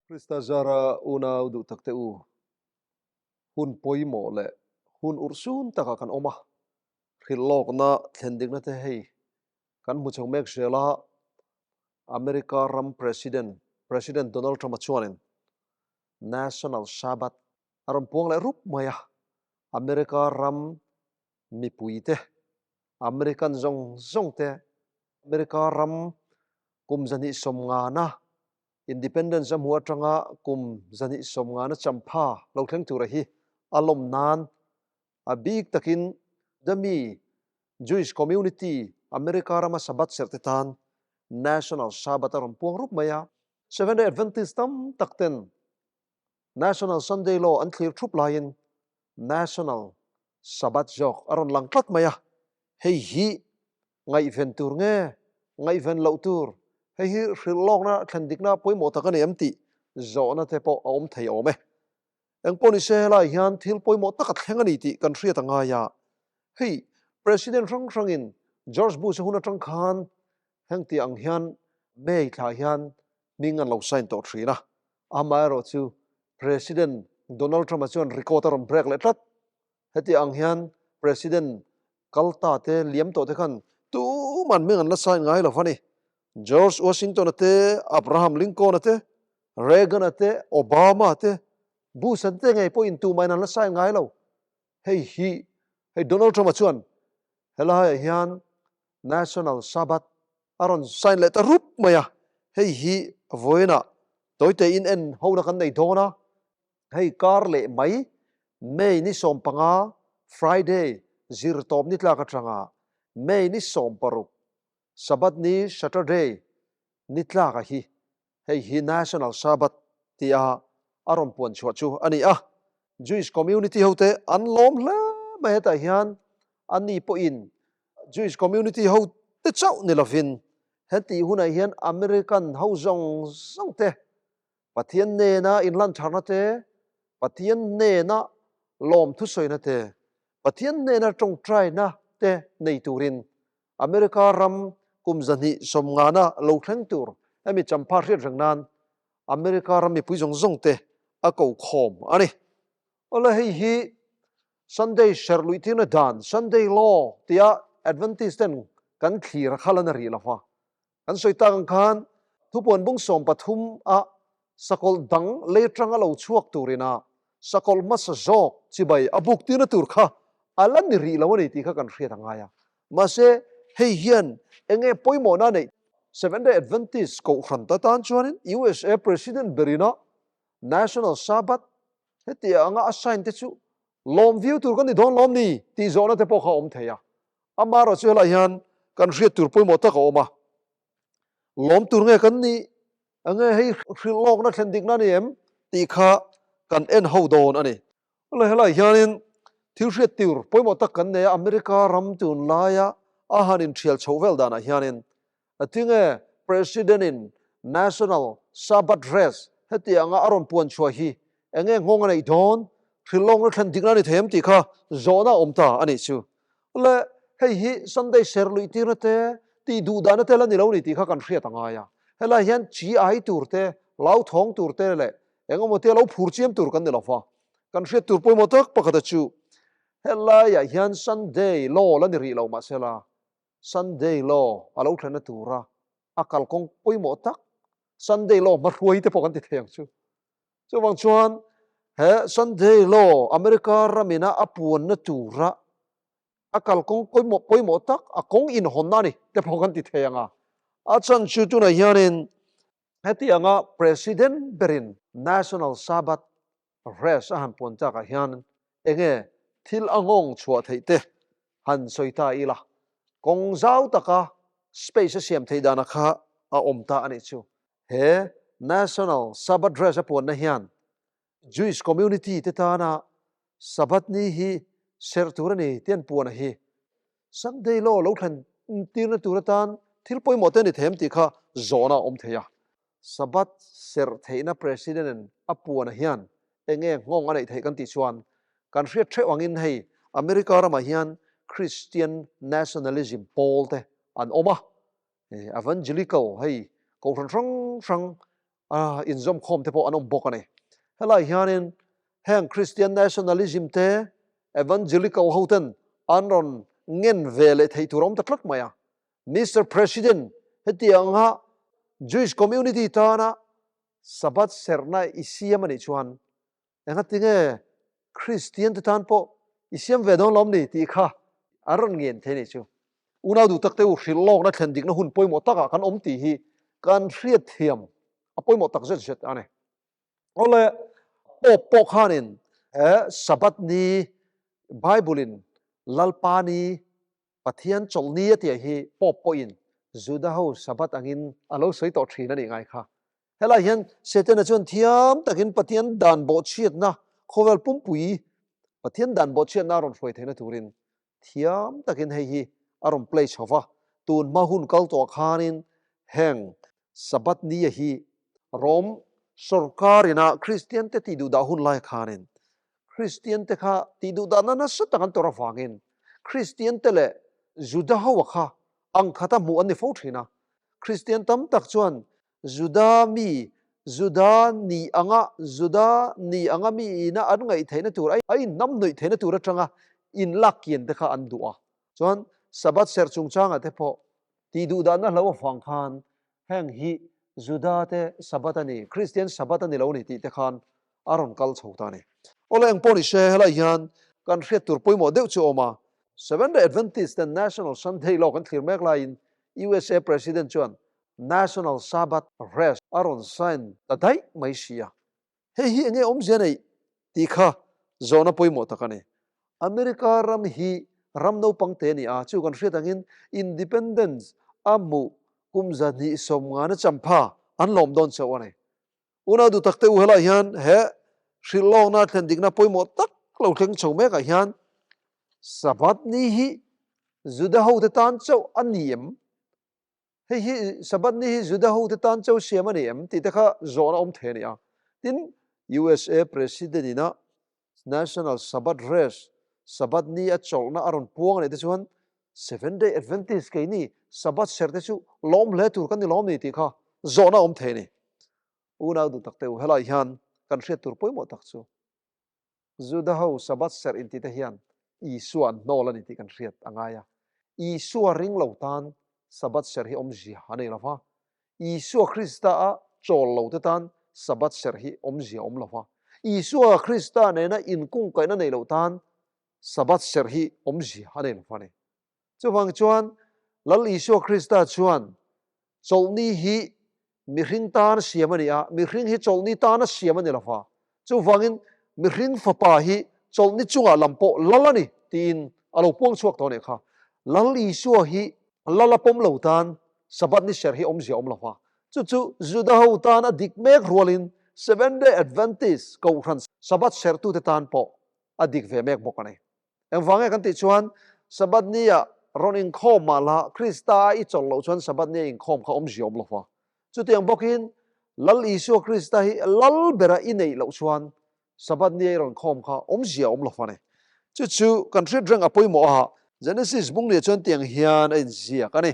Krista zara unau duh takte u, hun pawimawh leh hun urhsun takah kan awm a, hrilh lawkna thlen dikna te hei kan hmu chho mek zel a, America ram President, President Donald Trump-a chuanin National Sabbath a rawn puang leh rup mai a, America ram mipuite, American zawng zawngte, America ram kum 250na Independence a hmuh atanga kum 250na champha lo thleng tura hi a lawm nan a bik takin the mi Jewish community America rama Sabbath serh te tan National Sabbath a rawn puang rup mai a. Seventh Day Adventist tam tak ten National Sunday Law an thlir thup laiin National Sabbath zawk a rawn lang tlat mai a, hei hi ngaihven tur nge ngaihven loh tur, hei hi hrilh lawkna thlen dikna pawimawh tak a ni em tih zawhna te pawh a awm thei awm e. Engpawh ni se helai hian thil pawimawh tak a thleng a ni tih kan hriat a ngai a, hei President hrang hrangin George Bush a hun atang khan heng tih ang hian May thla hian hming an lo sign tawh thin a, amaherawh chu President Donald Trump-a chuan record a rawn break leh tlat. Heti ang hian President kal ta te, liam tawh te khan tuman hming an la sign ngai lo a ni. George Washington-a te, Abraham Lincoln-a te, Reagan-a te, Obama-a te, Bush-a te ngei pawhin tumahin an la sign ngai lo. Hei hi, hei Donald Trump-a chuan helaiah hian National Sabbath a rawn sign leh ta rup mai a, hei hi vawiinah tawite in en hona kan nei dawn a, hei kar leh mai May ni 15 Friday zirtawp ni tlak atanga May ni 16 Sabbath ni Saturday ni tlaka hi hei hi National Sabbath tia a rawn puan chhuah chu a ni a. Jewish community hote an lawm hle mai hetah hian ani pawhin Jewish community ho te chauh ni lovin heti hunah hian American ho zawng zawng te Pathian nena inlantharna te, Pathian nena lawm thusawina te, Pathian nena tawngtaina te nei turin America ram kum 250na lo thleng tur hemi champha hriat reng nan America ram mipui zawng zawng te a ko khawm a ni. Awle hei hi Sunday serh luih tirna dan, Sunday Law, tia Adventist ten kan thlir a khalan a rih lo va. Kan sawi tak ang khan thupuan bung 13 a sakawlh dang lei atanga lo chhuak turina sakawlh hmasa zawk chibai a buk tirna tur kha a la ni rih lo a ni tih kha kan hriat a ngai a. Mahse hei hian enge pawimawhna a neih? Seventh Day Adventist kohhran ta tan chuanin USA President berina National Sabbath hetiang anga a sign te chu lawm viau tur kan ni dawn lawm ni tih zawhna te pawh kha a awm thei a. Amaherawh chu helaiah hian kan hriat tur pawimawh tak a awm a. Lawm tur nge kan nih? Enge hei hrilh lawkna thlen dikna a ni em? tih kha kan en ho dawn a ni. Helai helaiah hianin thil hriat tur pawimawh tak kan nei a, America ram tunlaia a han inthial chhoh vel danah hianin Tinge President in National Sabbath Rest heti anga a rawn puan chhuah hi enge nghawng a neih dawn? Hrilhlawkna thlen dikna a ni thei em tih kha zawhna a awm ta a nih chu. Le hei hi Sunday ser luih tirna te, tih duh dahna te la ni lo ni tih kha kan hriat a ngai a. Helai hian chi ai tur te, lauthawng tur te leh engemaw te lo phur chiam tur kan ni lo va. Kan hriat tur pawimawh tak pakhata chu helaiah hian Sunday law la ni rih lo mahsela Sunday law a lo thlenna tura a kalkawng pawimawh tak Sunday law hmahruai te pawh kan ti thei ang chu. Chuvang chuan he Sunday law America ramina a puanna tura a kalkawng pawimawh pawimawh tak a kawng inhawnna a ni te pawh kan ti thei ang a. A chhan chu tunah hianin hetianga President berin National Sabbath Rest a han puan takah hian enge thil a nghawng chhuah theih te han sawi ta ila, kawng zau taka space a siam theih dana kha a awm ta a nih chu. He National Sabbath Rest a puanna hian Jewish community te tana Sabbath ni hi serh tur a ni tih an puan a hi. Sunday law lo thlen tirna tur atan thil pawimawh te a ni thei em tih kha zawhna a awm thei a. Sabbath serh theihna President in a puan hian enge nghawng a neih theih kan tih chuan kan hriat theuh angin hei America ramah hian Christian Nationalism pawl te an awm a, Evangelical hei kohhran hrang hrang A inzawm khawm te pawh an awm bawk a ni. Helai hianin heng Christian nationalism te, Evangelical ho ten an rawn ngen ve leh theih tur a awm ta tlat mai a. Mister President, hetianga Jewish community tana Sabbath serhna i siam a nih chuan Engatinge Kristian te tan pawh i siam ve dawn lawm ni tih kha an rawn ngen thei ni chu. Unau duh tak te u hrilh lawkna thlen dikna hun pawimawh takah kan awm tih hi kan hriat thiam a pawimawh tak zet zet a ni. Awle Pope pawh khanin he Sabbath ni Bible in Lalpa ni Pathian chawlhni a tih hi Pope pawhin Juda ho Sabbath angin a lo sawi tawh thin a nih ngai kha. Helai hian Setana chuan thiam takin Pathian dan bawhchhiatna khawvel pumpui Pathian dan bawhchhiatna a rawn hruai theihna turin thiam takin hei hi a rawn play chho va. Tun hma hun kal tawh khanin heng Sabbath nia hi Rom sawrkarina Kristian te tih duhdah hun lai khanin Kristian te kha tih duhdahna nasa tak an tawrh avangin Kristian te leh Juda ho a kha ang khata hmuh an ni fo thin a. Kristian tam tak chuan Juda mi, Juda ni anga, Juda ni anga mi ina an ngaih theihna tur, a inhnamhnawih theihna tur atanga inlak kian te kha an duh a. Chuan Sabbath serh chungchangah te pawh tih duhdahna hlo avang khan heng hi Juda te Sabbath a ni, Kristian Sabbath a ni lo ni tih te khan a rawn kal chho ta a ni. Awle eng pawh ni se, helai hian kan hriat tur pawimawh deuh chu a awm a. Seventh Day Adventist ten National Sunday Law kan thlir mek laiin USA President chuan National Sabbath Rest a rawn sign ta daih mai si a. Hei hi enge awmzia neih tih kha zawhna pawimawh tak a ni. America ram hi ram naupang te a ni a, chu kan hriat angin Independence a hmuh kum 250 champha an lawm dawn chauh a ni. Unau duh tak te u helai hian he hrilh lawkna thlen dikna pawimawh tak lo thleng chho mekah hian Sabbath ni hi Juda hote tan chauh a ni em? Hei hi Sabbath ni hi Juda hote tan chauh siam a ni em? tih te kha zawhna awm thei a ni a. Tin, USA President ina National Sabbath Rest, Sabbath ni a chawlhna a rawn puang a nih te chuan Seventh Day Adventist keini Sabbath serh te chu lawm hle tur kan ni lawm ni tih kha zawhna awm thei a ni. Unau duh tak te u, helai hian kan hriat tur pawimawh tak chu Juda ho Sabbath serh inti te hian Isua an hnawl a ni tih kan hriat a ngai a. Isua ring lo tan Sabbath serh hi awmzia a nei lo va. Isua Krista a chawl lo te tan Sabbath serh hi awmzia a awm lo va. Isua Krista nena inkungkaihna nei lo tan Sabbath serh hi awmzia a nei lo va ni. Chuvang chuan Lal Isua Krista chuan chawlhni hi mihring tan siam a ni a, mihring hi chawlhni tana siam a ni lo va. Chuvangin mihring fapa hi chawlhni chungah lam pawh lal a ni tiin a lo puang chhuak tawh a nih kha. Lal Isua hi lal a pawm lo tan Sabbath ni serh hi awmzia awm lo va. Chu chu Juda ho tan a dik mek rualin Seventh Day Adventist kohhran Sabbath serhtute tan pawh a dik ve mek bawk a ni. Engvang nge kan tih chuan Sabbath nia rawn inkhawm mah la Krista a i chawlh loh chuan Sabbath nia inkhawm kha awmzia awm lo va. Chutiang bawkin Lal Isua Krista hi lal bera i neih loh chuan Sabbath nia i rawn khawm kha awmzia awm lo va ni. Chu chu kan hriat reng a pawimawh a, Genesis bung nia chuan tiang hian a inziak a ni.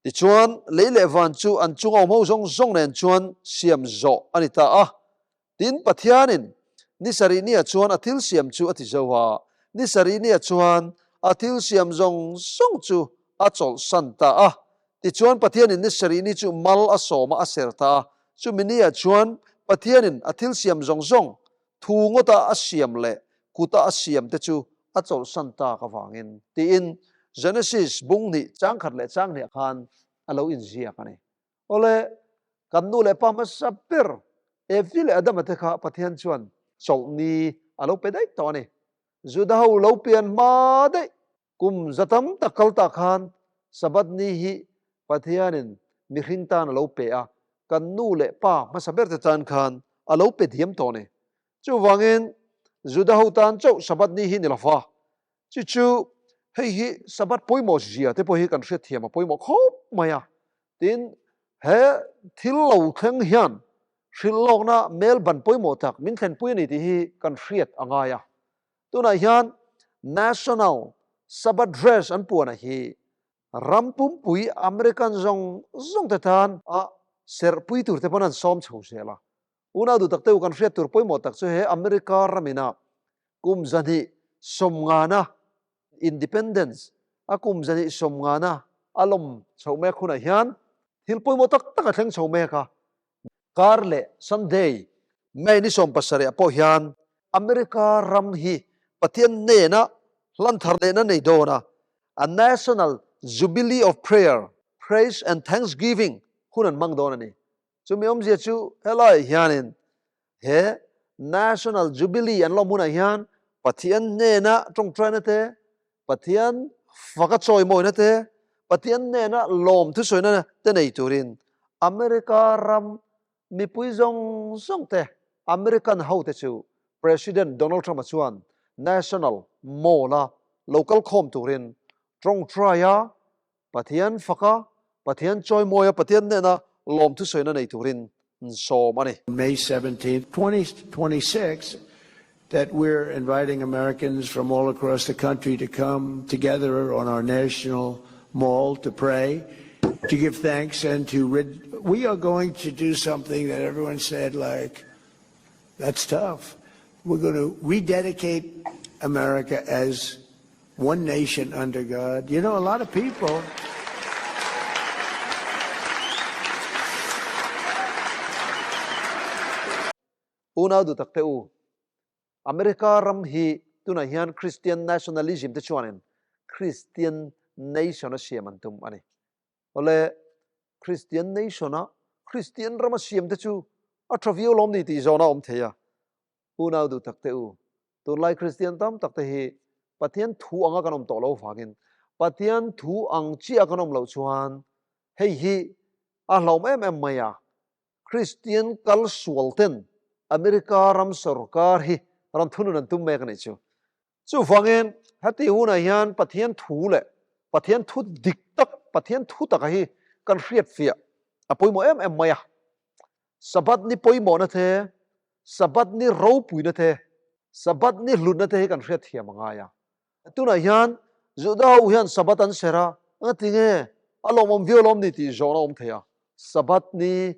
Tichuan, lei leh van chu an chunga awm ho zawng zawng nen chuan siam zawh a ni ta a. Tin, Pathianin ni sarih nia chuan a thil siam chu a ti zo a, ni sarih nia chuan a thil siam zawng zawng chu a chawlhsan ta a. Tichuan, Pathianin ni sarih ni chu mal a sawm a, a ser ta a. Chumi nia chuan Pathianin a thil siam zawng zawng, thu ngawta a siam leh kuta a siam te chu a chawlhsan tak avangin, tiin Genesis bung hnih changkhat leh changhniah khan a lo inziak a ni. Awle, kan nu leh pa hmasa ber Evi leh Adama te kha Pathian chuan chawlhni a lo pe daih tawh a ni. Juda ho lo pian hma daih kum za tam tak kal tah khan Sabbath ni hi Pathianin mihring tan a lo pe a, kan nu leh pa hmasa ber te tan khan a lo pe diam tawh a ni. Chuvangin Juda ho tan chauh Sabbath ni hi ni lo va, chu chu hei hi Sabbath pawimawh zia te pawh hi kan hriatthiam a pawimawh khawp mai a. Tin, he thil lo thleng hian hrilhlawkna mel ban pawimawh tak min thlenpui a ni tih hi kan hriat a ngai a. Tunah hian National Sabbath Dress an puana hi ram pumpui American zawng zawng te tan a. Serhpui tur te pawn an sawm chho zel a. Unau duh tak te u kan hriat tur pawimawh tak chu he America ramina kum 250na Independence a kum 250na a lawm chho mek hunah hian thil pawimawh tak tak a thleng chho mek a. Kar leh Sunday May ni 70 ah pawh hian America ram hi Pathian hnena hlan thar lehna nei dawn a, a National Jubilee of Prayer, Praise and Thanksgiving hun an hmang dawn a ni. Chumi awmzia chu helaiah hianin he National Jubilee an lawm hunah hian Pathian hnena tawngtaina te, Pathian faka chawimawina te, Pathian hnena lawm thusawina te nei turin America ram mipui zawng zawng te, American hote chu President Donald Trump-a chuan National Mall-a lo kal khawm turin tawngtaia Pathian faka, Pathian chawimawia, Pathian hnena lawm thusawina nei turin sawm a ni. May 17, 2026 that we're inviting Americans from all across the country to come together on our national mall to pray, to give thanks and to rid we are going to do something that everyone said like that's tough. We're going to rededicate America as one nation under God. You know, a lot of people Unau duh tak te u, America ram hi tunah hian Christian nationalism te chuanin Christian nation a siam an tum a ni. Awle, Christian nation a Christian ram a siam te chu a tha viau lawm ni tih zawhna a awm thei a. Unau duh tak te u, tunlai Kristian tam tak te hi Pathian thu anga kan awm tawh lo vangin Pathian thu ang chiah kan awm loh chuan hei hi a hlauhawm em em mai a. Kristian kal sual ten America ram sorkar hi rawn thunun an tum mek a nih chu. Chuvangin heti hunah hian Pathian thu leh Pathian thu dik tak, Pathian thu taka hi kan hriat fiah a pawimawh em em mai a. Sabbath ni pawimawhna te, Sabbath ni ropuina te, Sabbath ni hlutna te hi kan hriat thiam a ngai a. Tunah hian Juda ho hian Sabbath an ser a, engatinge a lawmawm viau lawm ni tih zawhna a awm thei a. Sabbath ni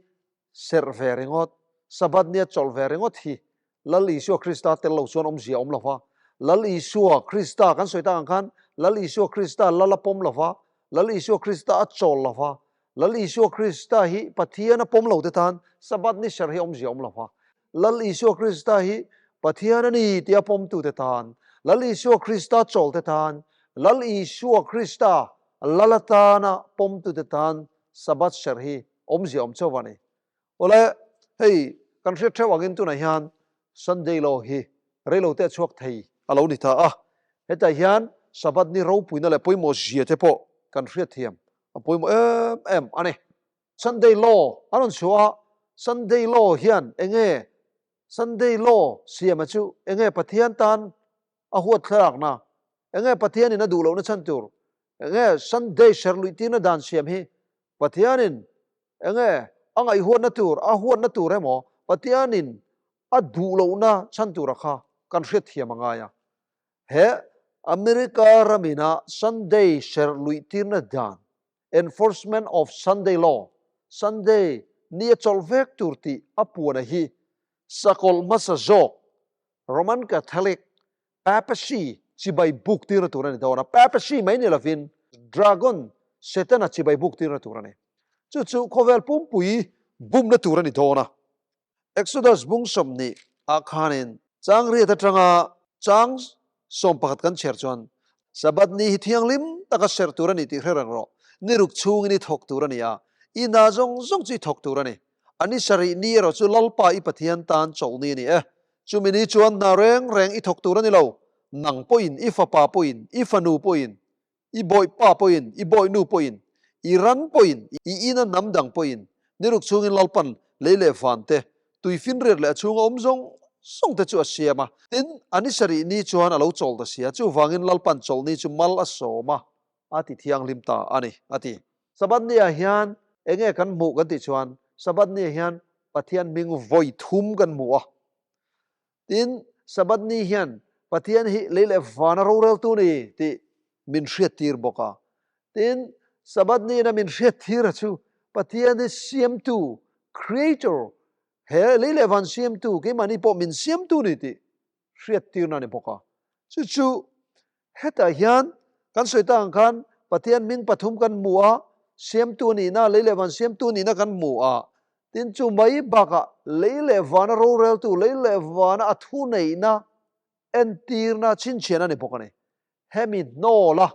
serh ve ringawt, Sabbath nia chawlh ve ringawt hi Lal Isua Krista tel lo chuan awmzia a awm lo va. Lal Isua Krista kan sawi tak ang khan Lal Isua Krista lal a pawm lo va, Lal Isua Krista a chawl lo va, Lal Isua Krista hi Pathian a pawm lo te tan Sabbath ni serh hi awmzia a awm lo va. Lal Isua Krista hi Pathian a ni tia pawmtute tan, Lal Isua Krista chawlte tan, Lal Isua Krista lal atana pawmtute tan Sabbath serh hi awmzia awm chauh a ni. Awle, hei kan hriat theuh angin tunah hian Sunday law hi reilote a chhuak thei a lo ni ta a. Hetah hian Sabbath ni ropuina leh pawimawh zia te pawh kan hriatthiam a pawimawh em em a ni. Sunday law a rawn chhuah a, Sunday law hian enge Sunday law siama chu enge Pathian tan a huat thlalakna, enge Pathianin a duh lohna chhan tur, enge Sunday ser luih tirna dan siam hi Pathianin enge a ngaihhuatna tur, a huatna tur emaw Pathianin a duh lohna chhan tura kha kan hriatthiam a ngai a. He America ramina Sunday ser luih tirna dan Enforcement of Sunday Law, Sunday ni a chawlh vek tur tih a puana hi sakawlh hmasa zawk Roman Catholic Papacy chibai buk tirna tur a ni dawn a, Papacy mai ni lovin Dragon, Setana chibai buk tirna tur a ni. Chu chu khawvel pumpui bumna tur a ni dawn a. Exodus bung 20 ah khanin chang riat atanga chang 11 kan chher chuan, Sabbath ni hi thianghlim taka serh tur a ni tih hre reng rawh. Ni ruk chhungin i thawk tur a ni a, i hna zawng zawng chu i thawk tur a ni. A ni sarih ni erawh chu Lalpa i Pathian tan chawlh ni a ni e. Chumi ni chuan hna reng reng i thawk tur a ni lo, nang pawhin, i fapa pawhin, i fanu pawhin, I bawihpa pawhin, i bawihnu pawhin, i ran pawhin, i ina hnam dang pawhin, ni ruk chhungin Lalpan lei leh van te, tui finriat leh a chhunga awm zawng zawng te chu a siam a. Tin, a ni sarih ni chuan a lo chawl ta sia, chuvangin Lalpan chawlhni chu mal a sawm a, a ti thianghlim ta a ni, a ti. Sabbath niah hian enge kan hmuh kan tih chuan, Sabbath niah hian Pathian hming vawi thum kan hmu a. Tin, Sabbath ni hian Pathian hi lei leh vana roreltu ni tih min hriattir bawk a. Tin, Sabbath ni ina min hriattir a chu Pathian hi siamtu, creator, he lei leh van siamtu, keimahni pawh min siamtu ni tih hriattirna a ni bawk a. Chu chu hetah hian kan sawi tak ang khan Pathian hming pathum kan hmu a, siamtu a nihna, lei leh van siamtu nihna kan hmu a. Tin chu mai bakah lei leh vana roreltu, lei leh vana a thuneihna entirna chhinchhian a ni bawk a ni. Hemi hnawla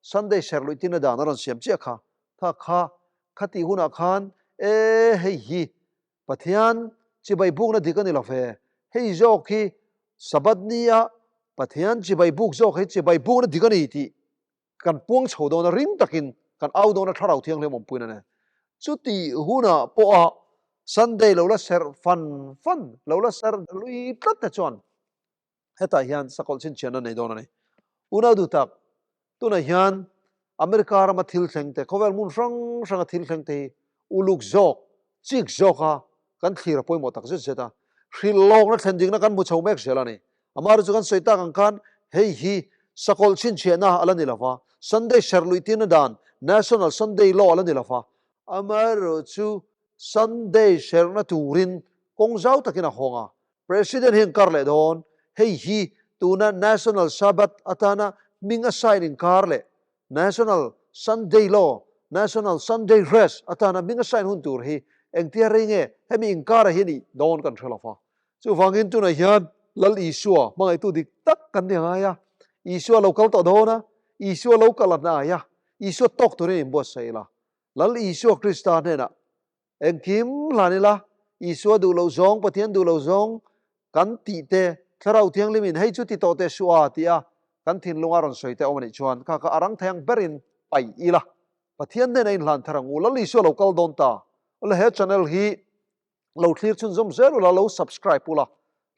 Sunday serh luih tirna dan a rawn siam chiah kha, kha kha khatih hunah khan e hei hi Pathian chibai bukna dik a ni lo ve, hei zawk hi Sabbath nia Pathian chibai buk zawk hi chibai bukna dik a ni tih kan puang chho dawn a, ring takin kan au dawn a Thlarau Thianghlim awmpuina nen. Chutih hunah pawha Sunday lo la serh fan fan, lo la serh lui tlat te chuan hetah hian sakawlh chhinchhiahna nei dawn a ni. Unau duh tak, tunah hian America rama thil thleng te, khawvel hmun hrang hranga thil thleng te hi uluk zawk, chik zawka kan thlir a pawimawh tak zet zet a. Hrilh lawkna thlen dikna kan hmu chho mek zel a ni. Amaherawhchu chu kan sawi tak ang khan hei hi sakawlh chhinchhiahna a la ni lo va, Sunday serh luih tirna dan, National Sunday Law a la ni lo va. Amaherawhchu Sunday serhna turin kawng zau takin a hawng a, President hian kar leh dawn, hei hi tuna National Sabbath atana hming a sign inkar leh National Sunday Law, National Sunday Rest atana hming a sign hun tur hi engtia rei nge hemi inkara hi a nih dawn kan hre lo va. Chuvangin tunah hian Lal Isua hmangaihtu dik tak kan ni angai a, Isua lo kal tawh dawn a, Isua lo kal a hnai a, Isua tawk turin inbuatsaih ila, Lal Isua Krista hnenah Engkim hlan ila, Isua duh loh zawng, Pathian duh loh zawng kan tih te, Thlarau Thianghlimin hei chu ti tawh teh suh a ti a, kan thinlunga rawn sawi te awm a nih chuan kha kha a rang thei ang berin paih ila, Pathian hnena inhlan thar ang u, Lal Isua lo kal dawn ta. Ula he channel hi lo thlir chhunzawm zel ula, lo subscribe ula,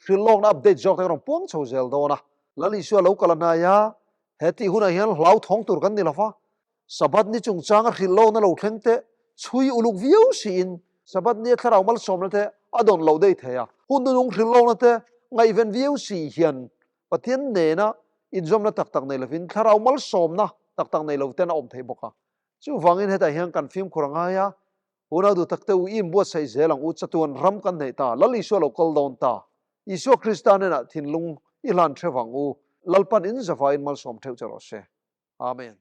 hrilhlawkna update zawk te ka rawn puang chho zel dawn a. Lal Isua lo kal a hnai a, he tih hunah hian hlauthawng tur kan ni lo va, Sabbath ni chungchanga hrilhlawkna lo thleng te chhui uluk viau siin Sabbath nia thlarau malsawmna te a dawn loh daih thei a. Hun nunung hrilhlawkna te ngaihven viau si hian Pathian nena inzawmna tak tak nei lovin thlarau malsawmna tak tak nei lo ten a awm thei bawk a. Chuvangin hetah hian kan fimkhur a ngai a, Unau duh tak te u i inbuatsaih zel ang u, chatuan ram kan neih ta, Lal Isua lo kal dawn ta, Isua Krista hnenah thinlung i hlan theuh ang u, Lalpan in zavaiin malsawm theuh che rawh se. Amen.